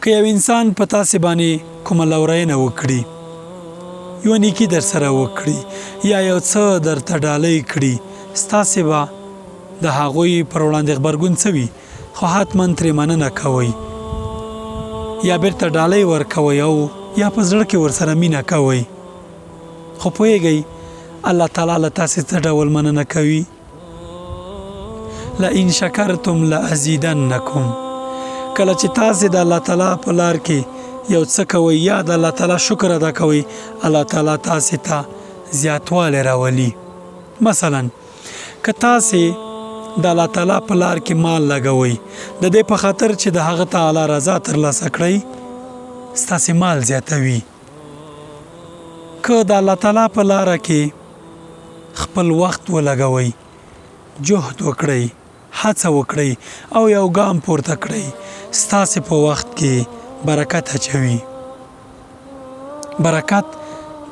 که یو انسان په تاسې باندې کومه لورینه وکړي، یوه نیکي درسره وکړي یا یو څه درته ډالۍ کړي، ستاسې به د هغوی پر وړاندې غبرګون څه وي؟ خو حتما ترې مننه کوئ یا بیرته ډالۍ ورکوئ او یا په زړه کې ورسره مینه کوئ. خو پوهېږئ الله تعالی له تاسې څه ډول مننه کوي؟ لئن شکرتم لازیدنکم. کله چې تاسې د الله تعالی په لار کې یو څه کوئ یا د الله تعالی شکر ادا کوئ، الله تعالی تاسې ته زیاتوالی راولي. مثلا که تاسې د الله تعالی په لار کې مال لګوئ د دې په خاطر چې د هغه تعالی رضا ترلاسه کړئ، ستاسې مال زیاتوي. که د الله تعالی په لاره کې خپل وخت ولګوئ، جهد وکړئ، هڅه وکړئ او یو ګام پورته کړئ، ستاسې په وخت کې برکت اچوي. برکت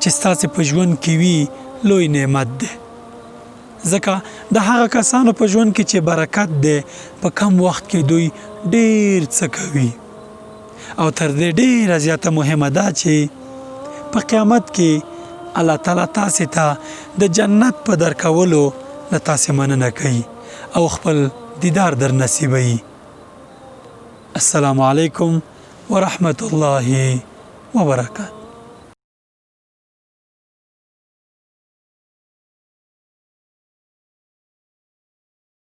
چې ستاسې په ژوند کې وي لوی نعمت دی، ځکه د هغه کسانو په ژوند کې چې برکت دی په کم وخت کې دوی ډیر څه کوي. او تر دې ډیره زیاته مهمه دا چې په قیامت کې الله تعالی تاسې ته د جنت په درکولو له تاسې مننه کوي او خپل دیدار در نصیبوي. السلام علیکم ورحمت الله وبرکاته.